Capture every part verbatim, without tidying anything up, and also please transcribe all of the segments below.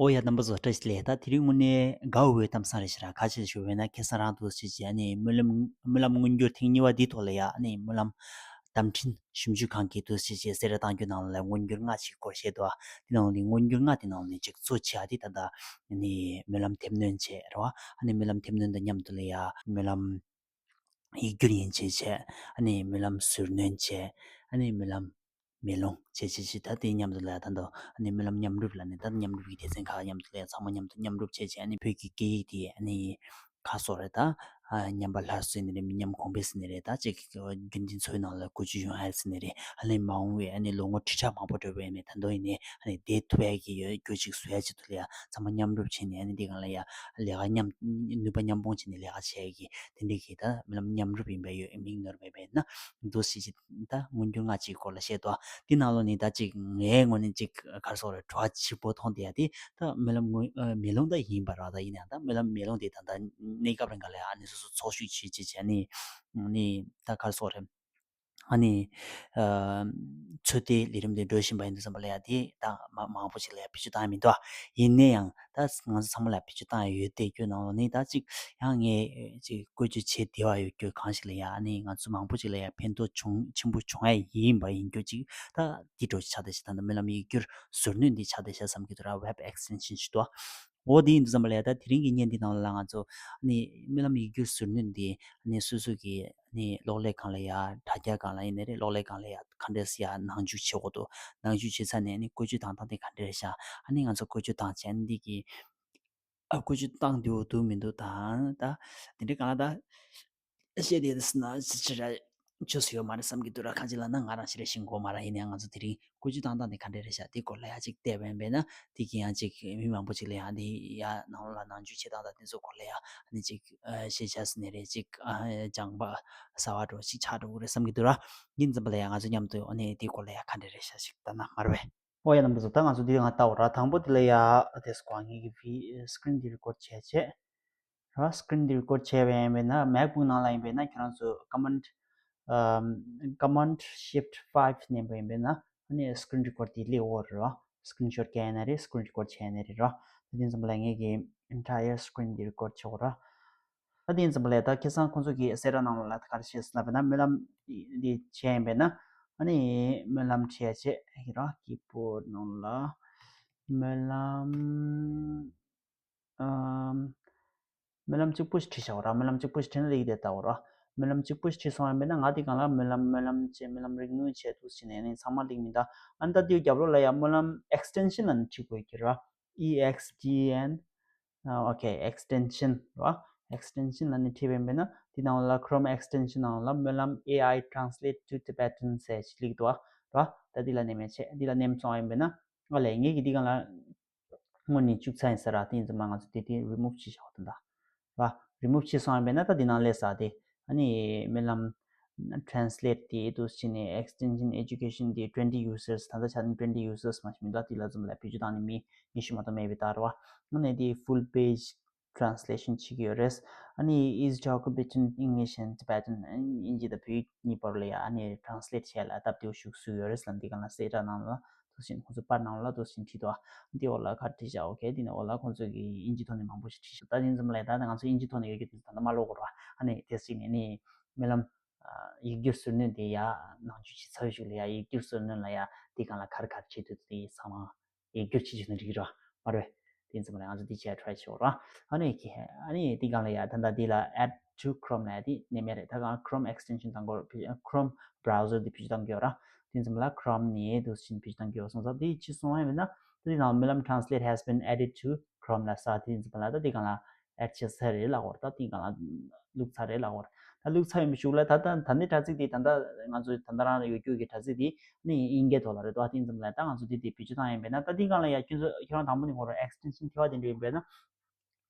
ཨོ་ཡ། རྣམ་པ་ཚོ་བཀྲ་ཤིས་བདེ་ལེགས། ད་དེ་རིང་དངོས་གནས་དགའ་འོས་གཏམ་བཟང་རེད་ཤག་ར། ག་ཅི་ཞུ་བས་ན། ཁ་སང་རང་འདུག་སེ་བྱས་ཨ་ནི་སྨོན་ལམ་སྨོན་ལམ་མངོན་འགྱུར་ཐེངས་གཉིས་པ་འདིའི་ཐོག་ལ་ཡ་ཨ་ནི་སྨོན་ལམ་བརྡ་འཕྲིན་ཞིབ་འཇུག་ཁང་གིས་འདུག་སེ་བྱས་གསལ་བསྒྲགས་བཏང་རྒྱུ་ནང་ལ་མངོན་འགྱུར་ལྔ་ཅིག་སྐོར་བཤད་འདུག་ཨ། དེ་ནང་ལ་ནི་མངོན་འགྱུར་ལྔ་དེ་ནང་ལ་ནི་ཅིག་གཙོ་ཆེ་བ་དེ་ད་ལྟ་ཨ་ནི་སྨོན་ལམ་མཐེབ་གནོན་བྱས་རེད་བ། ཨ་ནི་སྨོན་ལམ་མཐེབ་གནོན་དང་མཉམ་དུ་ལ་ཡ་སྨོན་ལམ་ཡིག་སྒྱུར་ཡན་ཆད་བྱས། ཨ་ནི་སྨོན་ལམ་ཟུར་སྣོན་བྱས། ཨ་ནི་སྨོན་ལམ་མེ་ལོང་བྱས་བྱས་བྱས། ད་དེ་མཉམ་དུ་ལ་ད་དུང་ཨ་ནི་སྨོན་ལམ་མཉམ་རུབ་ལ་ནི། ད་མཉམ་རུབ་ཀྱི་སྡེ་ཚན་ཁག་མཉམ་དུ་ལ་ཚང་མ་མཉམ་དུ་མཉམ་རུབ་བྱས་བྱས། ཨ་ནི་བོད་ཀྱི་སྐད་ཡིག་དེ་ཨ་ནི་ག་སོགས་རེད། ད་ཨ་ཉམས་པ་སླར་གསོ་ཡིན་ནི་རེད། མི་ཉམས་གོང་འཕེལ་ཟེར་ནི་རེད། ད་ཅིག་རྒྱུན་འཛིན་འཚོ་བའི་ནང་ལ་བཀོལ་སྤྱོད་ཡོང་ཡ་ཟེར་ནི་རེད། ཨ་ནི་མ་འོངས་པའི་ཨ་ནི་ལོ་ངོ་ཁྲི་ཕྲག་མང་པོ་འགྲོ་བའི་ནི་ད་དུང་ཡིན་ནི་ཨ་ནི་བསྡད་ཐུབ་ཡ་གི་ཡོད་རྒྱུ་ཅིག་བཟོ་ཡ་ཆེད་དུ་ལ་ཡ་ཚང་མ་མཉམ་རུབ་བྱས་ནས། ཨ་ནི་དེ་སྒང་ལ་ཡ་ལས་ཀ་མཉམ་ནུས་པ་མཉམ་སྤུངས་བྱས་ནས་ལས་ཀ་བྱས་ཀྱི་དེ་འདྲའི་གི་ད་སྨོན་ལམ་མཉམ་རུབ་ཡིན་པའི་ཡོད་མིང་ནོར་བས་པས་ན། འདུག་སེ་ཅིག་ད་མངོན་འགྱུར་ལྔ་ཅིག་སྐོར་ལ་བཤད་དོ། དེ་ནང་ལོགས་ནས་ད་ཅིག་ངའི་ངོས་ནས་ཅིག་ག་རེ་ཟེར་དགོས་རེད། བྲོ་བ་ཆེན་པོ་མཐོང་བསྡད་ཡ་དེ་ད་སྨོན་ལམ་ངོས་ཨ་མེ་ལོང་ད་ཡིན་པ་ར། ད་ཡིན་ཡང་ད་སྨོན་ལམ་མེ་ལོང་དེ་ད་ད་གནས་སྐབས་རིང་ག་ལ་ཡ་ཨ་ནི་སོ་སོ་ཚོགས་ཞུགས་བྱེད་བྱེད་བྱས་ནི་ནི་ད་ག་རེ་ཟེར་དགོས་རེད། ཨ་ནི་ཨ་ཚོད་ལྟའི་ལས་རིམ་དེ་འགྲོ་བཞིན་པ་ཡིན་དུས་ཙམ་པ་ལ་ཡ་དེ་ད་མ་མང་པོ་ཞིག་ལ་ཡ་བེད་སྤྱོད་བཏང་ཡ་མི་འདུག་ཨ། ཡིན་ན་ཡང་ད་ང་ཚོ་ཚང་མ་ལ་བེད་སྤྱོད་བཏང་ཡ་ཡོད་བསྡད་རྒྱུ་ནང་ལོགས་ནས། ད་ཅིག་ཡང་ངས་ཅིག་བཀོལ་སྤྱོད་བྱེད་བདེ་བ་ཡོད་རྒྱུ་གང་ཞིག་ལ་ཡ་ཨ་ནི་ང་ཚོ་མང་པོ་ཅིག་ལ་ཡ་ཕན་ཐོགས་བྱུང་ཆེན་པོ་བྱུང་ཡ་ཡིན་པ་ཡིན་རྒྱུ་ཅིག་ད་དེ་འདྲ་ཅིག་ཆགས་བསྡད་ཤག་ད་ལྟ་སྨོན་ལམ་ཡིག་སྒྱུར་ཟུར་སྣོན་འདི་ཆགས་བསྡད་ཤག་བསམ་གྱི་འདུག་ར། Web Extension ཞེས་དོ། འོ་དེ་ཡིན་དུས་ཙམ་པ་ལ་ཡ་ད་དེ་རིང་གི་བརྙན་འདི་ནང་ལ་ང་ཚོ་ཨ་ནི་སྨོན་ལམ་ཡིག་སྒྱུར་ཟུར་སྣོན་འདི་ཨ་ནི་སོ་སོ་གི་ཨ་ནི་གློག་ཀླད་སྒང་ལ་ཡ་དྲ་རྒྱ་སྒང་ལ་ཡིན་ནི་རེད། གློག་ཀླད་སྒང་ལ་ཡ་ག་འདྲས་ཡ་ནང་འཇུག་བྱེད་དགོས་འདུག་ནང་འཇུག་བྱེད་ཚར་ནས་ཨ་ནི་བཀོལ་སྤྱོད་བཏང་སྟངས་དེ་ག་འདྲས་རེད་ཤག་ཨ་ནི་ང་ཚོ་བཀོལ་སྤྱོད་བཏང་བྱས་ཨ་ནི་འདི་གི་ཨ་བཀོལ་སྤྱོད་བཏང་བདེ་པོ་འདུག་མི་འདུག་དང་། ད་དེ་འདྲའི་སྒང་ལ་ད་བཤད་དེ་ཟེར་ན་ཅི་ཅི་ར་ཆོས་སུ་ཡོད་མ་རེད་བསམ་གྱི་འདུག་ར། གང་ཅི་ལབ་ན་ང་རང་ཞེ་དྲག་ཤེས་ཀྱི་ཡོད་མ་རེད། ཡིན་ནའང་ང་ཚོ་དེ་རིང་བཀོལ་སྤྱོད་བཏང་སྟངས་དེ་ག་འདྲས་རེད་ཤག་དེ་སྐོར་ལ་ཡ་ཅིག་བལྟས་པ་ཡིན་པས་ན། དེ་གི་ཡང་ཅིག་མི་མང་པོ་ཅིག་ལ་ཡང་དེ་ཡ་ནང་ལོགས་ལ་ནང་འཇུག་བྱེད་སྟངས་དང་དེ་ཚོ་སྐོར་ལ་ཡ་ཨ་ནི་ཅིག་ཨ་ཤེས་བྱ་ཟེར་ནི་རེད། ཅིག་ཨ་སྦྱངས་པ་གསར་པ་འདྲ་བོ་ཅིག་ཆགས་འགྲོ་གི་རེད་བསམ་གྱི་འདུག་ར། ཡིན་ཙམ་པ་ལ་ཡ་ང་ཚོ་མཉམ་དུ་ཨ་ནི་དེ་སྐོར་ལ་ཡ་ག་འདྲས་རེད་ཤག་ཅིག་ལྟ་ན་མ་རེད་པས། ཨོ་ཡ། རྣམ་པ་ཚོ་ད་ང་ཚོ་འདི་ང་ལྟ་འོ་ར། དང་པོ་དེ་ལ་ཡ་དེ་སྐོར་ངེད་ཀྱི་བི་སི་ཀི་རིན་འདི་རི་ཀོར་ཌི་བྱས་བྱས་ར། སི་ཀི་རིན་འདི་རི་ཀོར་ཌི་བྱས་པ་ཡིན་པས་ན། མེག་བུག་ནང་ལ་ཡིན་པས་ན་ཁྱོད་རང་ཚོ་ཀོ་མན་ཌི་ཨམ་ཀོ་མན་ཌི་ཤིཕ་ཊི་ཕའིབ་མནན་པ་ཡིན་པས་ན་ཨ་ནི་སི་ཀི་རིན་རི་ཀོར་ཌི་དེ་སླེབས་ཡོད་རེད་ར། སི་ཀི་རིན་ཤོཊ་བཀལ་ཡ་ན་རེད། སི་ཀི་རིན་རི་ཀོར་ཌི་བྱས་ཡ་ན་རེད་ར། ད་དེ་ཙམ་པ་ལ་ངེད་ཀྱི་ཨེན་ཊའི་ཡར་སི་ཀི་རིན་འདི་རི་ཀོར་ཌི་བྱས་ཡོད་ར། ད་དེ་ཙམ་པ་ལ་ད་ཁ་སང་ཁོང་ཚོ་གི་གསལ་བསྒྲགས་ནང་ལ་ད་ག་རེ་བཤད་ཟེར་ལབ་པ་ན། སྨོན་ལམ་འདི་བྱས་ཡིན་པས་ན་ཨ་ནི་སྨོན་ལམ་བྲིས་ཡ་བྱས་ཡིན་ར། ཀི་བྷོཌ་ནང་ལ་སྨོན་ལམ་ཨམ། སྨོན་ལམ་གཅིག་པོ་ཞིག་བྲིས་བཞག་ར། སྨོན་ལམ་གཅིག་པོ་ཞིག་བྲིས་ན་ལེགས་དེ་ལྟ་བུ་ར། སྨོན་ལམ་གཅིག་པོ་ཞིག་བྲིས་སོང་བ་ཡིན་པས་ན། ང་དེ་སྒང་ལ་སྨོན་ལམ་སྨོན་ལམ་བྱས། སྨོན་ལམ་རིག་ནུས་བྱས་འདུག་ཟེར་ནས་ནི་ཚང་མ་ལེགས་མི་འདུག་ཨ་ནི་ད་དེའི་རྒྱབ་ལོགས་ལ་ཡ་སྨོན་ལམ་ཨེག་སི་ཊེན་ཤན་ལབ་ནས་བྲིས་དགོས་ཀྱི་ར། ཨི་ཨེག་སི་ཊི་ཨེན། ཨ་ཨོ་ཁེ། ཨེག་སི་ཊེན་ཤན་ར། ཨེག་སི་ཊེན་ཤན་ལབ་ནས་བྲིས་པ་ཡིན་པས་ན། དེ་ནང་ལ་ཁོ་རོམ་ཨེག་སི་ཊེན་ཤན་ནང་ལ་སྨོན་ལམ་ཨེ་ཨའི་Translate to Tibetan ཟེར་ཞིག་སླེབས་འདུག་ཨ་ར། ད་འདི་ལ་མནན་མ་བྱས། འདི་ལ་མནན་སོང་བ་ཡིན་པས་ན། ཨ་ལས་ངེད་ཀྱིས་འདི་སྒང་ལ་སྔོན་ནས་བཅུག་ཚར་ཡིན་ས་ར། དེ་ཡིན་ཙང་མ་ང་ཚོ་དེ་དེ་རི་མུབ་བྱེད་བཞག་དོན་དག་ར། རི་མུབ་བྱས་སོང་བ་ཡིན་པས་ན། ད་འདི་ནང་སླེབས་ས་དེ་ཨ་ནི་སྨོན་ལམ་Translate དེ་འདུག་སེ་བྱས་ནས་Extension Education དེ་twenty users། ད་ལྟ་ཆ་ནས་twenty users མ་ཞིག་མི་འདུག་དེ་ལ་ཙམ་ལ་བེད་སྤྱོད་བཏང་ནས་མི་ཉི་ཤུ་མ་གཏོགས་མེད་པའི་རྟགས་རེད་བ། ཨ་ནི་དེ་full page translation བྱེད་ཀྱི་ཡོད་རེད། ཨ་ནི་is Jaggu between English and Tibetan། དབྱིན་ཇི་དང་བོད་ཡིག་གཉིས་བར་ལ་ཡ་ཨ་ནི་translate བྱས་ལ་སྟབས་བདེ་པོ་ཞིག་བཟོས་ཡོད་རེད་ལབ། འདི་སྒང་ལ་གསལ་བསྒྲགས་ནང་ལ་འདུག་སེ་བྱས་ནས་ཁོང་ཚོ་པར་ནང་ལ་འདུག་སེ་བྱས་ནས་བྲིས་འདུག་ཨ། འདི་འོག་ལ་ག་རེ་བྲིས་བཞག་ཨོ་ཁེ། འདི་ནི་འོག་ལ་ཁོང་ཚོ་གིས་དབྱིན་ཇི་ཐོག་ནས་མང་པོ་ཞིག་བྲིས་བཞག་ད་དེ་ཙམ་ལ་ད་ང་ཚོ་དབྱིན་ཇི་ཐོག་ནས་ཡོད་རྒྱུ་དེ་ད་ལྟ་མ་ཀློག་དགོས་ར། ཨ་ནི་དེ་ཟིག་ནས་ནི་སྨོན་ལམ་ཡིག་སྒྱུར་ཟུར་སྣོན་དེ་ཡ་ནང་འཇུག་བྱས་ཚར་བའི་གཞུག་ལ་ཡ་ཡིག་སྒྱུར་ཟུར་སྣོན་ལ་ཡ་དེ་སྒང་ལ་ག་རེ་ག་རེ་བྱེད་འདུག་དེ་ཚང་མ་ཡིག་སྒྱུར་བྱེད་རྒྱུ་ནི་འགྲིག་ར་མ་རེད། དེ་ཙམ་ལ་ང་ཚོ་འདི་བྱས་try བྱེད་ར། ཨ་ནི་ཁེ་ཨ་ནི་དེ་སྒང་ལ་ཡ་ད་ལྟ་འདི་ལ་add to Chrome ལ་ཡ་དེ་ནས་མེད་རེད། ད་གང་Chrome extension དང་གོ་Chrome browser དེ་བེད་སྤྱོད་གཏང་གི་ཡོད་ར། དེ་ཙམ་ལ་Chrome ནས་འདུག་སེ་བྱས་ནས་བེད་སྤྱོད་གཏང་གི་ཡོད། སོང་ཙང་དེ་ཕྱིས་སོང་བ་ཡིན་ན་ད་དེ་ནང་སྨོན་ལམ་translate has been added to Chrome ལབ་ས་དེ་ཙམ་ལ་ད་དེ་སྒང་ལ་add བྱས་ཚར་རེད་ལབ་དགོས་རེད། ད་དེ་སྒང་ལ་བླུགས་ཚར་རེད་ལབ་དགོས་རེད། ད་བླུགས་ཚར་ཡོད་པའི་གཞུག་ལ་ད་ད་ད་ནི་དྲ་ཚིགས་དེ་ད་ལྟ་ང་ཚོ་ད་ལྟ་རང་ཡོད་རྒྱུ་གི་དྲ་ཚིགས་དེ་ནི་དབྱིན་སྐད་ཐོག་ལ་རེད་དོ། དེ་ཙམ་ལ་ད་ང་ཚོ་དེ་དེ་བེད་སྤྱོད་བཏང་ཡིན་པས་ན། ད་དེ་སྒང་ལ་ཡ་ཁྱོད་ཚོ་ཁྱོད་རང་དང་པོ་ནས་ཁོ་རང་extension ཐེ་བ་དེ་འདྲ་ཡིན་པས་ན།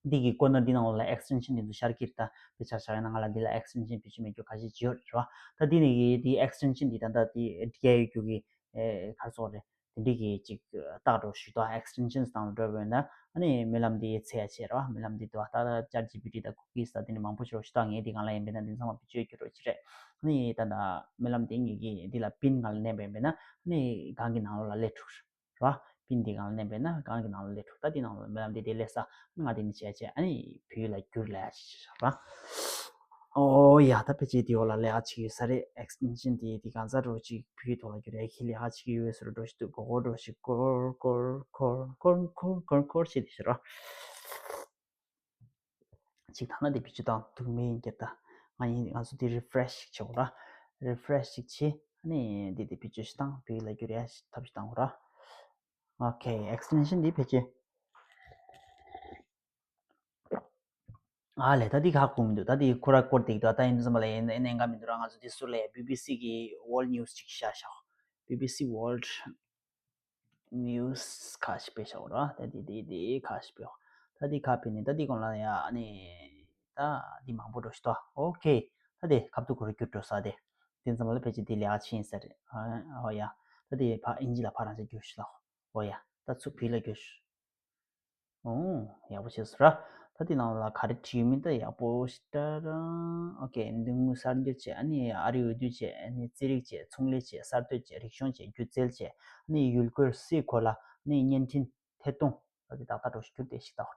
འདི་གི་corner འདི་ནང་ལ་extension འདི་ཚོ་ཤར་གྱི་རེད། ད་དཔེ་ཆ་བཞག་ཡིན་ན་ང་ལ་འདི་ལ་extension བེད་སྤྱོད་མེད་རྒྱུ་ཁ་ཤས་ཅིག་ཡོད་རེད་བ། ད་འདི་ནས་གི་འདི་extension འདི་ད་ལྟ་འདི་འདི་ག་ཡོད་རྒྱུ་གི་ཨེ་ག་རེ་ཟེར་དགོས་རེད། དེ་འདྲའི་གི་ཅིག་རྟགས་འདྲ་ཞུ་དང་extensions དང་འདྲ་བོ་ཡིན་ན། ཨ་ནི་སྨོན་ལམ་འདི་འཚོལ་ཡ་བྱེད་ར་བ། སྨོན་ལམ་འདི་འདུག་བ། ད་ལྟ་ChatGPT དང་cookies དང་དེ་འདྲ་མང་པོ་ཞིག་རོ་ཞུ་དང་ངས་འདི་སྒང་ལ་ཡིན་པས་ན་འདི་ཚང་མ་བེད་སྤྱོད་རྒྱུ་རོ་ཅི་རེད། ཨ་ནི་ད་ལྟ་སྨོན་ལམ་འདི་ངེད་ཀྱི་འདི་ལ་pin སྒང་ལ་མནན་པ་ཡིན་པས་ན་ཨ་ནི་སྒང་གི་ནང་ལོགས་ལ་སླེབས་ཐུབ་ར་བ། པིན་འདི་སྒང་ལ་མནན་པས་ན་སྒང་གི་ནང་ལ་སླེབས་འགྲོ། ད་འདི་ནང་ལ་སྨོན་ལམ་འདི་དེ་སླེབས་ས། ང་འདི་ནི་བྱས་བྱས་ཨ་ནི་བོད་ཡིག་ལ་བསྒྱུར་ལ་ཡ་ཅིག་བྱས་ར། ཨོ་ཡ། ད་ཕལ་ཆེར་འདི་འོག་ལ་ལས་ཀ་བྱེད་ཀྱི་ཡོད་ས་རེད། ཨེགས་ཊེན་ཤན་འདི་འདི་གང་ཚ་འགྲོ་ཅིག་བོད་ཡིག་ཐོག་ལ་བསྒྱུར་ཡ་ཁྱི་ལས་ཀ་བྱེད་ཀྱི་ཡོད་ཟེར་འགྲོ་ཞིག་འདུག་གོ་གོ་འགྲོ་ཞིག་ཀོར་ཀོར་ཀོར་ཀོར་ཀོར་ཀོར་ཀོར་བྱེད་དེ་ཤི་ར། ཅིག་ཐ་ན་དེ་བེད་སྤྱོད་བཏང་ཐུབ་མེད་ཡིན་གྱི་ད། ང་ཡིན་ང་ཚོ་དེ་རི་ཕི་རེ་ཤི་ཞིག་བྱེད་དགོས་ར། རི་ཕི་རེ་ཤི་ཞིག་བྱེད། ཨ་ནི་དེ་དེ་བེད་སྤྱོད་ཞིག་བཏང་བོད་ཡིག་ལ་བསྒྱུར་ཡ་ཞིག་ཐབས་ཤིག་བཏང་དགོས་ར། ཨོ་ཁེ། ཨེགས་ཊེན་ཤན་འདི་ཕལ་ཆེར། ཨ་ལས་ད་འདི་ཁག་པོ་མི་འདུག་ད་འདི་ཁོ་ར་སྐོར་དེ་འདུག་ད་ཡིན་ཙམ་པ་ལ་ཡིན་ནན་ག་མི་འདུག་ར། ང་ཚོ་འདི་ཟུར་ལ་ཡ་བི་བི་སི་གི་ཝོལཌ་ནིའུ་སི་ཅིག་བཞག་བཞག་བི་བི་སི་ཝོལཌ་ནིའུ་སི་ཁ་ཤས་པས་ཤོག་ར། ད་དེ་དེ་དེ་ཁ་ཤས་པས་ཤོག་ད་དེ་ཁ་ཕེ་ནི་ད་དེ་གོང་ལ་ཡ་ཨ་ནི་ད་དེ་མང་པོ་འགྲོ་ཤི་ཏོ། ཨོ་ཁེ། ད་དེ་ཁབ་ཏུ་གུ་རུ་བསྒྱུར་འགྲོ་ས་དེ། དེ་ཙམ་ལ་ཕལ་ཆེར་དེ་ལས་ཀ་ཆེན་ཟེར། ཨོ་ཡ། ད་དེ་ཕ་ཨིན་ཇི་ལ་ཕ་རང་ཆ་བསྒྱུར་ཤི་ལ། ཨོ་ཡ། ད་ཚུར་བི་ལ་བསྒྱུར་ཤི། ཨོ། ཡག་པོ་བྱས་སོང་ར། ད་དེ་ནང་ལ་ག་རེ་བྲིས་ཡོད་མིན་ད་ཡག་པོ་ཞིག་ལྟ་ར། ཨོ་ཁེ། མདུན་ངོས་གསར་འགྱུར་བྱས། ཨ་ནི་ཨ་རི་འོས་བསྡུ་བྱས། ཨ་ནི་རྩིས་རིག་བྱས། ཚོང་ལས་བྱས། གསར་གཏོད་བྱས། རིག་གཞུང་བྱས། སྒྱུ་རྩལ་བྱས། ཨ་ནི་ཡུལ་སྐོར་སའི་གོ་ལ། ཨ་ནི་བརྙན་འཕྲིན་ཐད་གཏོང་། ད་དེ་ཏག་ཏག་འགྲོ་ཞིག་གྱུར་ཏེ་ཞིག་ཏག་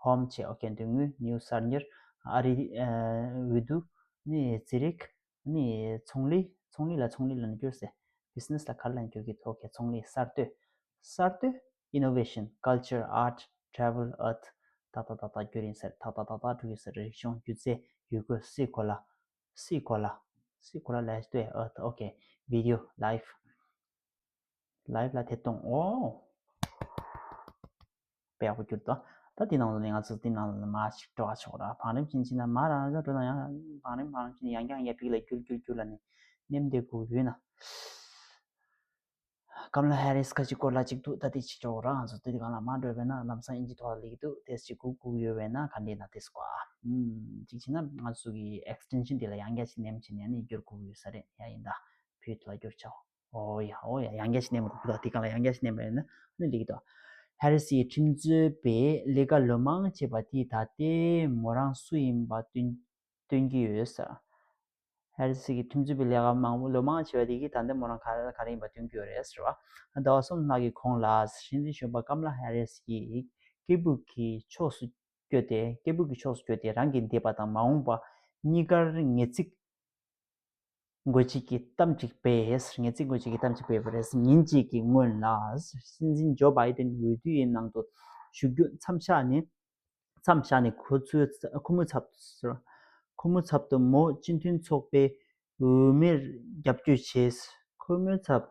ཧོམ་བྱས། ཨོ་ཁེ། མདུན་ངོས་ནིའུ་གསར་འགྱུར། ཨ་རི་འོས་བསྡུ། ཨ་ནི་རྩིས་རིག་ཨ་ནི་ཚོང་ལས། ཚོང་ལས་ལ་ཚོང་ལས་ལ་ནི་བསྒྱུར་ཟེར། བི་ཛི་ནེ་སི་ལ་ག་རེ་ལ་ནི་བསྒྱུར་གྱི་ཐོག་གི་ཚོང་ལས། གསར་གཏོད། གསར་གཏོད། Innovation, Culture, Art, Travel, Earth. ཏག་ཏག་ཏག་ཏག་བསྒྱུར་ཡིན་ཟེར། ཏག་ཏག་ཏག་ཏག་འགྲོ་གི་ཟེར། རིག་གཞུང་། སྒྱུ་རྩལ། ཡུལ་སྐོར། སའི་གོ་ལ། སའི་གོ་ལ། སའི་གོ་ལ་ལ་ཡ་ཅིག་ཏོ། Earth. ཨོ་ཁེ། བི་ཌི་ཡོ། ལའེབ། ལའེབ་ལ་ཐད་གཏོང་། ཨོ། དཔེ་ཡག་པོ་གྱུར་ཏོ། ད་དེ་ནང་ལ་ནི་ང་ཚོ་དེ་ནང་ལ་མར་ཞིག་འགྲོ་བ་ཆོག་ར། བང་རིམ་བཞིན་བྱས་ན་མར་རང་རང་འགྲོ་ན་ཡང་བང་རིམ་བང་རིམ་བྱས་ནས་ཡང་བསྐྱར་ཡང་བསྐྱར་ཕིག་ལ་བསྒྱུར་བསྒྱུར་བསྒྱུར་ལ་ནི་ནེམ་དེ་གུག་ཡོད་ན། ཀམ་ལ་ཧེ་རིས་ཁ་ཅིག་སྐོར་ལ་ཅིག་འདུག་ད་དེ་ཅིག་འགྲོ་ར། ང་ཚོ་དེ་གང་ལ་མར་འགྲོ་བས་ན་ལམ་སང་ཨིན་ཇི་ཐོག་ལ་སླེབས་ཀྱི་འདུག་དེ་ཅིག་གུག་གུག་ཡོད་བས་ན་ག་འདྲས་ན་དེ་སྐོར་ཨ། ཅིག་བྱས་ན་ང་ཚོ་གི་ཨེགས་ཊེན་ཤན་དེ་ལ་ཡང་བསྐྱར་ཅིག་ནེམ་བྱས་ནས་ནི་བསྒྱུར་གུག་ཡོད་ས་རེད། ཡ་ཡིན་ད་བོད་ལ་བསྒྱུར་ཆོག་ཨོ་ཡ། ཨོ་ཡ། ཡང་བསྐྱར་ཞིག་ནེམ་དགོས་ཀྱི་འདུག་དེ་གང་ལ་ཡང་བསྐྱར་ཞིག་ནེམ་པ་ཡིན་ན་ནི་ལེགས་ཀྱི་འདུག་ཧེ་རི་སི་ཡིས་ཁྲིམས་རྩོད་པའི་ལས་ཀ་ལོ་མང་བྱས་པ་དེས་ད་ལྟའི་མོ་རང་སུ་ཡིན་པ་སྟོན་སྟོན་གྱི་ཡོད་ཟེར། ཧེ་རི་སི་གིས་ཁྲིམས་རྩོད་པའི་ལས་ཀ་མང་པོ་ལོ་མང་བྱས་པ་དེ་གིས་ད་ལྟའི་མོ་རང་ག་རེ་ག་རེ་ཡིན་པ་སྟོན་གྱི་ཡོད་རེད་ཟེར་བ། ཟླ་བ་གསུམ་ལྷག་གི་གོང་ལ་སྲིད་འཛིན་གཞོན་པ་ཀམ་ལ་ཧེ་རི་སི་ཡིས་སྐད་སྦུག་གི་ཕྱོགས་སུ་བསྐྱོད་དེ། སྐད་སྦུག་གི་ཕྱོགས་སུ་བསྐྱོད་དེ་རང་གི་འདས་པ་དང་མ་འོངས་པ་གཉིས་ཀར་ངེས་ཚིག་འགོད་བྱེད་ཀྱི་གཏམ་ཅིག་སྤེལ། ངེས་ཚིག་འགོད་བྱེད་ཀྱི་གཏམ་ཅིག་སྤེལ་བ་རེད། ཉིན་གཅིག་གི་སྔོན་ལ་སྲིད་འཛིན་ཇོ་བྷའི་ཏན་འོས་བསྡུ་ཡི་ནང་དུ་ཞུགས་རྒྱུ་མཚམས་བཞག་ནས། མཚམས་བཞག་ནས་ཁོ་ཚོའི་ཁོ་མོའི་ཚབ་ཏུ། ཁོ་མོའི་ཚབ་ཏུ་མོ་སྤྱི་མཐུན་ཚོགས་པའི་འོས་མིར་རྒྱབ་སྐྱོར་བྱས། ཁོ་མོའི་ཚབ།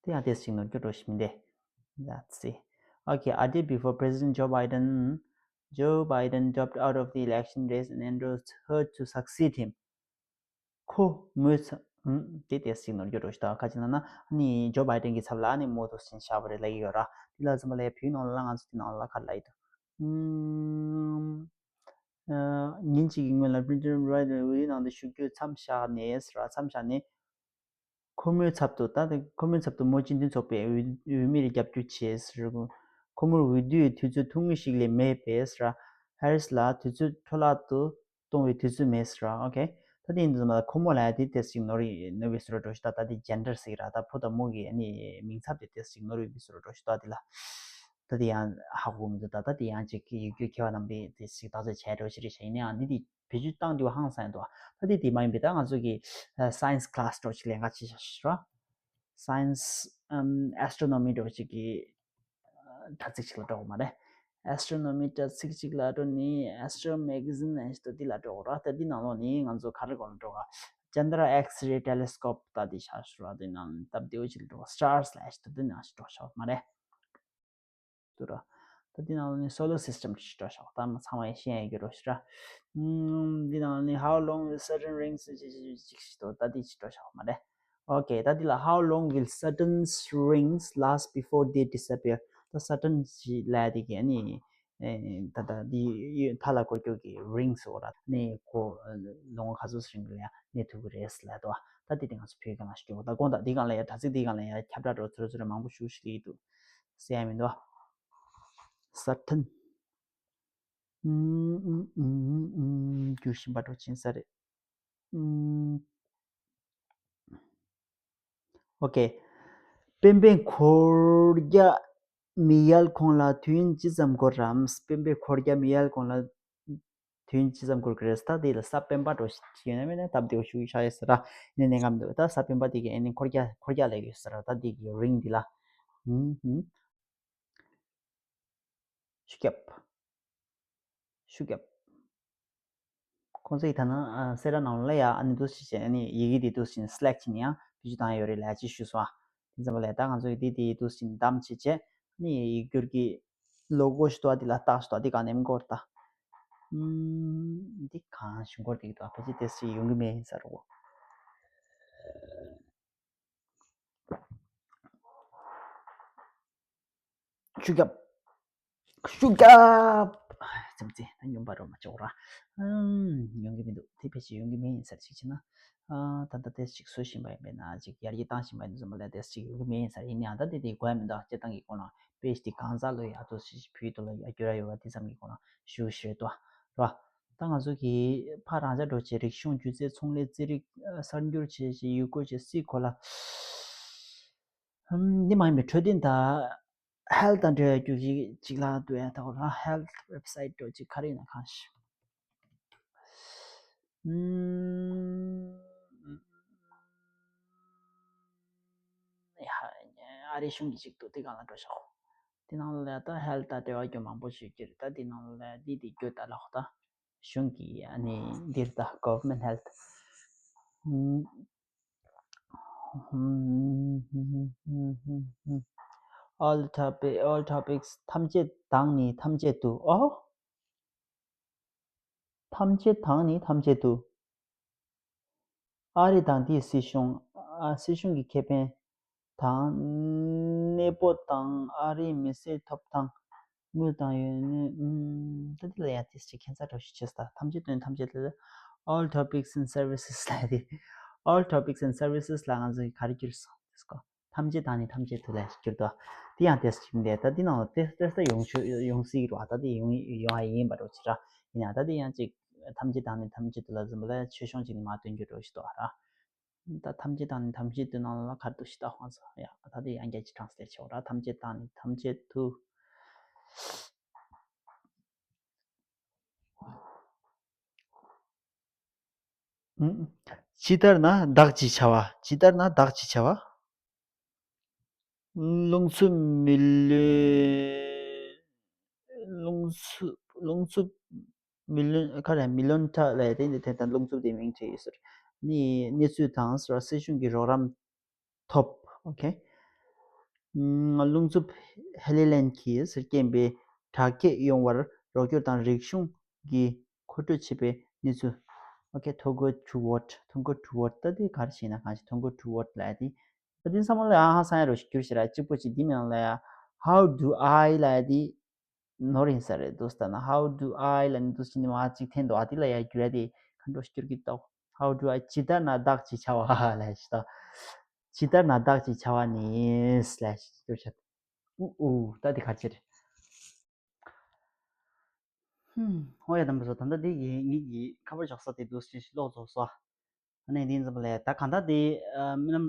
དེ་ཡང་ཏོག་ཙམ་ནོར་འཁྲུལ་འགྲོ་བཞིན་པས། Let's see. Okay, a day before President Joe Biden, Joe Biden dropped out of the election race and endorsed her to succeed him. ཁོ་མོའི་ཚབ། ཨུམ། དེ་ཏོག་ཙམ་ནོར་འཁྲུལ་འགྲོ་བཞིན་འདུག་ག་ཅི་ལབ་ན་ནི་ཇོ་བྷའི་ཏན་གྱི་ཚབ་ལ་ནི་མོ་ཏོག་ཙམ་བཞག་པ་རེད་ལབ་ཀྱི་ཡོད་ར། དེ་ལ་ཙམ་པ་ལ་བོད་ནང་ལ་ང་ཚོ་དེ་ནང་ལ་ག་རེ་ལབ་ཀྱི་འདུག་ཨུམ། ཉིན་གཅིག་གི་སྔོན་ལ་President Biden འོས་བསྡུའི་ནང་དུ་ཞུགས་རྒྱུ་མཚམས་བཞག་ནས་ཟེར་བ། མཚམས་བཞག་ནས། ཁོ་མོའི་ཚབ་ཏུ། ད་ལྟ་ཁོ་མོའི་ཚབ་ཏུ་མོ་སྤྱི་མཐུན་ཚོགས་པའི་འོས་འོས་མིར་རྒྱབ་སྐྱོར་བྱས་ཟེར། ཁོ་མོར་འོས་བསྡུའི་དུས་ཚོད་ཐུང་ངུ་ཞིག་ལས་མེད་པས་ཟེར། ཧེ་རིས་ལ་དུས་ཚོད་འཕྲོ་བརླག་ཏུ་གཏོང་བའི་དུས་ཚོད་མེད་ཟེར། ཨོ་ཁེ། ད་དེ་ཡིན་དུས་ཙམ་ལ་ཁོ་མོ་ལ་ཡ་དེ་ཏོག་ཙམ་ནོར་ནོར་བའི་བཟོ་འདྲ་འགྲོ་ཞིག་ད། ད་དེ་ཇེན་ཌར་ཟེར་གྱི་ར། ད་ཕོ་དང་མོ་གི་ཨ་ནི་མིང་ཚབ་དེ་ཏོག་ཙམ་ནོར་བའི་བཟོ་འདྲ་འགྲོ་ཞིག་ད་དེ་ལ། ད་དེ་ཡང་ཧ་གོ་མི་འདུག་ད་ད་དེ་ཡང་ཅིག་ཡིག་སྒྱུར་མཁས་པ་རྣམ་པས་དེ་ཞིག་བརྟག་དཔྱད་བྱས་འགྲོ་ཞིག་རེད་ཤག་ཡིན་ནའང་འདི་དེ་བེད་སྤྱོད་བཏང་དུས་ཧང་སང་འདུག་ད་དེ་དེ་མ་ཡིན་པའི་ད་ང་ཚོ་གི་science class འདྲ་ཅིག་ལེན་ག་ཅིག་བྱ་ཞིག་ར། Science, um, astronomy འདྲ་ཅིག་གི་དྲ་ཚིགས་ཅིག་ལ་འགྲོ་དགོས་མ་རེད། Astronomy དྲ་ཚིགས་ཅིག་ལ་འགྲོ་ནི། Astro Magazine ཨེ་ཤི་ཏོ་འདི་ལ་འགྲོ་དགོས་ར། ད་འདི་ནང་ལོགས་ནི་ང་ཚོ་ག་རེ་གོ་ལ་འགྲོ་ག Chandra X-ray telescope ད་འདི་བཞག་ཞིག་ར། འདི་ནང་སྟབས་བདེ་བོ་ཅིག་ལ་འགྲོ་ག Stars ལ་ཨེ་ཤི་ཏོ་འདི་ནང་ཞིག་འགྲོ་ཤག་མ་རེད། དུ་ར། ད་འདི་ནང་ལོགས་ནི་solar system ཅིག་འགྲོ་ཤག་ད་མ་ཚང་མ་ཡང་ཤེས་ཡ་གི་རོ་ཤི་ར། ཨུམ། འདི་ནང་ལོགས་ནི་how long will certain rings ཅིག་ཅིག་ཅིག་ཅིག་ཅིག་ཅིག་ཅིག་ད་འདི་ཅིག་འགྲོ་ཤག་མ་རེད། ཨོ་ཁེ། ད་འདི་ལ་how long will certain rings last before they disappear? ད་certain ཞིག་ལ་དེ་གི་ཨ་ནི་ད་ད་འདི་མཐའ་ལ་འཁོར་རྒྱུ་གི་rings འོ་ར་ནི་ཁོ་ལོ་ངོ་ག་ཚོད་རིང་གི་ལ་ཡ་གནས་ཐུབ་གི་རེད་ལབ་དོ། ད་འདི་དེ་ང་ཚོ་བོད་སྒང་ལ་ཞིག་འགྲོ་ད་དགོངས་དག་འདི་སྒང་ལ་ཡ་དྲ་ཚིགས་འདི་སྒང་ལ་ཡ་ཁྱབ་བསྒྲགས་འགྲོ་ཚུར་ཚུར་མང་པོ་ཞུ་ཞིག་ལི་འདུག་ཟེར་ཡ་མི་འདུག་ཨ། certain ཨུམ་ཨུམ་ཨུམ་ཨུམ་རྒྱུ་བཞིན་པ་འགྲོ་ཕྱིན་ས་རེད། ཨུམ། ཨོ་ཁེ། སྤེན་པའི་འཁོར་རྒྱ་མི་ཡལ་གོང་ལ་དུས་ཡུན་ཅི་ཙམ་འགོར་རམ། སྤེན་པའི་འཁོར་རྒྱ་མི་ཡལ་གོང་ལ་དུས་ཡུན་ཅི་ཙམ་འགོར་གི་རེད། ད་དེ་ལ་ས་སྤེན་པ་འགྲོ་ཞིག་ཡོད་ན་མེད་ན་སྟབས་བདེ་བོ་ཞུ་ཤ་ཡོད་ཟེར་ར། ནི་གནས་ངམ་འདུག་ད་ས་སྤེན་པ་དེ་གི་ཨེ་ནི་འཁོར་རྒྱ་འཁོར་རྒྱ་ལས་ཡོད་ཟེར་ར། ད་དེ་གི་རིང་འདི་ལ། ཧུམ་ཧུམ། ཤུ་རྒྱབ། ཤུ་རྒྱབ། ཁོང་ཚོ་ཡི་ད་ན་ཨ་སེ་ར་ནང་ལ་ཡ་ཨ་ནི་འདུག་ཞིག་བྱས་ཨ་ནི་ཡི་གེ་འདི་འདུག་ཞིག་སི་ལེག་བྱས་ནས་ཡང་བེད་སྤྱོད་བཏང་ཡ་ཡོད་རེད་ལ་ཅི་ཞུས་སོང་ཨ། དེ་ཙམ་པ་ལས་ད་ང་ཚོ་ཡི་འདི་འདི་འདུག་ཞིག་བདམས་བྱས་བྱས་ཨ་ནི་ཡིག་སྒྱུར་གྱི་ལོ་གོ་ཞིག་ཏུ་ཨ་འདི་ལ་རྟགས་ཞིག་ཏུ་ཨ་འདི་ག་ནས་མི་འགོར་ད། ཨུམ། འདི་གང་ཞིག་འགོར་འདུག་ད་ཕལ་ཆེར་དེ་ཞིག་ཡོང་གི་མེད་ཟེར་རོ། ཤུ་རྒྱབ། ཤུ་རྒྱབ། ཙམ་ཙེ་ད་ཉུང་པ་རོ་མ་ཆོག་ར། ཨམ། ཡོང་གི་མི་འདུག་དེ་ཕལ་ཆེར་ཡོང་གི་མེད་ཡིན་ས་རེད་ཅིག་བྱས་ན། ཨ་ད་ལྟ་ཏེས་ཅིག་བཟོ་བཞིན་པ་ཡིན་པས་ན་ཅིག་ཡར་རྒྱས་བཏང་བཞིན་པ་ཡིན་ཙམ་པ་ལ་ཏེས་ཅིག་ཡོང་གི་མེད་ཡིན་ས་རེད། ཡིན་ནའང་ད་དེ་དེ་དགོས་ཡ་མི་འདུག་སྤྱིར་བཏང་གི་སྐོར་ལ་པེ་ཇི་དེ་གང་ཟག་ལོ་ཡ་ཏོ་ཞིག་བུའི་ཐོག་ལ་ཡ་བསྒྱུར་ཡ་ཡོད་པ་དེ་ཙམ་གྱི་སྐོར་ལ་ཞུ་ཞེས་དོ་ར། ད་ང་ཚོ་གི་ཕར་རང་ཅག་འགྲོ་ཆེད་རིག་གཞུང་སྒྱུ་རྩལ་ཚོང་ལས་རྩིས་རིག་གསར་འགྱུར་བྱས་ཞེས་ཡུལ་སྐོར་བྱས་སྲིད་གོ་ལ། ཧམ། འདི་མ་ཡིན་པའི་འཕྲོད་བསྟེན་དང་ཧེལ་ཐ་དང་འབྲེལ་བའི་རྒྱུ་གཞི་གཅིག་ལ་འདུག་ཡ་ད་གོ་ལ་ཧེལ་ཐ་ཝེབ་སའིཊ་འགྲོ་གཅིག་ག་རེ་ཡིན་ན་གང་ཤེས། ཧམ། ཡ་ཨ་རི་གཞུང་གི་གཅིག་འདུག་དེ་གང་ལ་འགྲོ་ཤག་དེ་ནང་ལ་ད་ཧེལ་ཐ་དང་འབྲེལ་བ་རྒྱུ་མང་པོ་ཞིག་གྱུར་ད་དེ་ནང་ལ་འདི་དེ་རྒྱུ་ད་ལ་ཧོ་ད། གཞུང་གི་ཨ་ནི་འདིར་ད་government health all topic all topics ཐམས་ཅད་དང་ནི་ཐམས་ཅད་དུ་ཨོ། ཐམས་ཅད་དང་ནི་ཐམས་ཅད་དུ། ཨ་རི་དང་དེའི་སྲིད་གཞུང་ཨ་སྲིད་གཞུང་གི་ཁེ་ཕན་དང་གནས་སྤོ་དང་ཨ་རིའི་མི་སེར་ཐོབ་ཐང་དངུལ་དང་ཡོད་ནི་ཨུམ་ད་འདི་ལ་ཡང་ཏིས་ཅིག་ཁྱད་མཚར་འདྲ་ཞིག་བྱས་ད་ཐམས་ཅད་དོན་ཐམས་ཅད་ལ་all topics and services ལ་དེ་all topics and services ལ་ང་ཚོ་གི་ག་རེ་བསྒྱུར་སོང་དེ་སྐོར་ཐམས་ཅད་དང་ནི་ཐམས་ཅད་དུ་ལ་བསྒྱུར་ཏོ། དེ་ཡང་ཏིས་ཅིག་འདས་ད་འདི་ནང་ལ་ཏིས་ཏིས་ད་ཡོང་ཆོས་ཡོང་སྲིད་རོ་ད་དེ་ཡོང་ཡོང་ཨ་ཡིན་པ་རོ་ཅི་ར་ཡིན་ཡང་ད་དེ་ཡང་ཅིག་ཐམས་ཅད་དང་ནི་ཐམས་ཅད་དུ་ལ་འཛིན་པ་ལ་ཆོས་གཞུང་ཅིག་ནི་མ་སྟོན་རྒྱུ་འགྲོ་ཞིག་ཏོ་ར། ད་ཐམས་ཅད་དང་ནི་ཐམས་ཅད་དུ་ནང་ལ་གར་དུ་ཞི་བདག་ཧོན་ས་ཡ་ད་དེ་ཡང་རྒྱ་ཆེ་ཊེ་རན་སི་ལེཊ་བྱེད་འོ་ར་ཐམས་ཅད་དང་ནི་ཐམས་ཅད་དུ། ཇི་ལྟར་ན་བདག་ཅེས་བྱ་བ། ཇི་ལྟར་ན་བདག་ཅེས་བྱ་བ། རླུང་འཚུབ་མི་ལོན། རླུང་འཚུབ་རླུང་འཚུབ་མི་ལོན་ཁ་རེ་མི་ལོན་ཁྲ་ལས་དེ་འདི་དེ་ལྟར་རླུང་འཚུབ་དེ་མིང་བྲིས་ཡོད་ཟེར། ནི་གནས་ཚུལ་དང་ཟེར་བ་སྲིད་གཞུང་གི་རོགས་རམ་ཐོབ། ཨོ་ཁེ། རླུང་འཚུབ་ཧེ་ལི་ལན་གྱིས་ཟེར་རྐྱེན་པས་དྲག་སྐྱེད་ཡོང་བར་རོགས་སྐྱོར་དང་རིག་གཞུང་གི་མཁོ་སྤྲོད་བྱེད་པའི་གནས་ཚུལ། ཨོ་ཁེ། Too good to what? Too good to what? ད་དེ་ག་རེ་བྱས་ན་གང་ཞིག too good to what ལ་དེ། ད་དེ་ཚང་མ་ལ་ཨ་ཧ་སང་ཡ་རོ་ཞིག་གྱུར་ཞེ་ར་གཅིག་པོ་ཅིག་འདི་མིན་ལ་ཡ། How do I ལ་ཡ་དེ་ནོར་ཡིན་ས་རེད་འདུག་ལྟ་ན། How do I ལ་ནི་འདུག་ཅི་ནི་མ་གཅིག་འཐེན་འདུག་ཨ་དེ་ལ་ཡ་གྱུར་ཡ་དེ་ག་འགྲོ་ཞིག་གྱུར་གི་འདུག How do I ཇི་ལྟར་ན་བདག་ཅེས་བྱ་བ་ལ་ཡ་ཞིག་ད། ཇི་ལྟར་ན་བདག་ཅེས་བྱ་བ་ནི་ལ་ཡ་ཞིག་གྱུར་ཤ། ཨུ་ཨུ་ད་དེ་ག་ཅི་རེད། ཧུམ། ཧོ་ཡ་དམ་པ་སོ་ད་ལྟ་འདི་ཡི་ངེད་ཀྱི་ཁ་པར་འཇོག་ས་དེ་འདུག་ཅི་ཞིག་ཀློག་རྫོགས་སོ། ཨ་ནི་འདི་འཛིན་པ་ལས་ད་གང་ལྟར་དེ་རྨི་ལམ་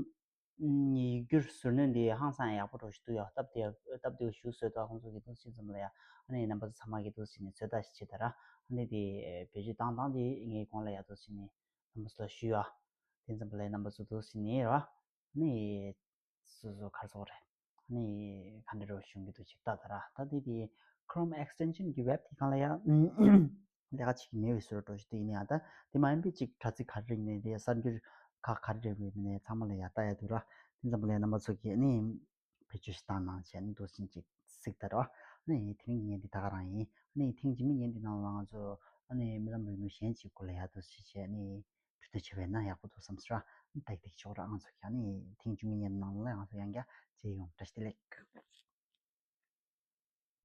ཡིག་སྒྱུར་ཟུར་སྣོན་འདི་ཧང་སང་ཡག་པོ་འགྲོ་ཞིག་འདུག་ཡ། སྟབས་བདེ་སྟབས་བདེ་བོ་ཞིག་བཟོས་འདུག་ཁོང་ཚོ་གི་འདུག་ཅི་འཛིན་པ་ལས་ཡ། ཨ་ནི་རྣམ་པ་ཚོ་ཚང་མ་གི་འདུག་ཅི་ནི་ཚོད་ལྟ་ཞིག་བྱེད་ད་ར། ཨ་ནི་དེ་བེད་སྤྱོད་བཏང་སྟངས་དེ་ངའི་གོང་ལ་ཡ་འདུག་ཅི་ནི་རྣམ་པ་ཚོ་ལ་ཞུ་ཡ། དེ་འཛིན་པ་ལས་རྣམ་པ་ཚོ་འདུག་ཅི་ནི་ར། ཨ་ནི། སོ་སོ་གར་སོགས་རེད། ཨ་ནི་ག་འདྲ་རོ་གཞུང་གི་འདུག་ཅིག་ལྟ་ད་ར་ད་དེ་དེ་Chrome extension གི་web དེ་གང་ལ་ཡ་ལས་ཀ་བྱེད་ཀྱི་མེད་པའི་བཟོ་འདྲ་ཞིག་འདུག་ཡིན་ཡང་ད་དེ་མ་ཡིན་པའི་ཅིག་དྲ་ཚིགས་ག་རེ་རིགས་ནས་རེད། གསར་འགྱུར་ཁག་ག་རེ་རེད་མིན་ནས་ཚང་མ་ལ་ཡ་ལྟ་ཡ་འདུག་ར། དེ་ཙམ་པ་ལས་རྣམ་པ་ཚོ་གིས་ཨ་ནི་བེད་སྤྱོད་ཞིག་བཏང་གནང་བྱས་ནས་འདུག་ཅིག་གཟིགས་ད་ར། ཨ་ནི་དེ་རིང་གི་བརྙན་འདི་ད་ག་རང་ཡིན། ཨ་ནི་ཐེངས་རྗེས་མའི་བརྙན་འདི་ནང་ལ་ང་ཚོ་ཨ་ནི་རྨི་ལམ་རིང་མོ་གཞན་ཅིག་སྐོར་ལ་ཡ་འདུག་ཅིག་བྱས་ཨ་ནི། འཕྲོད་བསྟེན་བྱས་པས་ན་ཡག་པོ་འདུག་བསམ་སོང་ར། ཏག་ཏག་ཆོག་ར། ང་ཚོ་ཡང་ནི་ཐེངས་རྗེས་མའི་བརྙན་ནང་ལ་ང་ཚོ་ཡང་བསྐྱར་མཇལ་ཡོང་། བཀྲ་ཤིས་བདེ་ལེགས།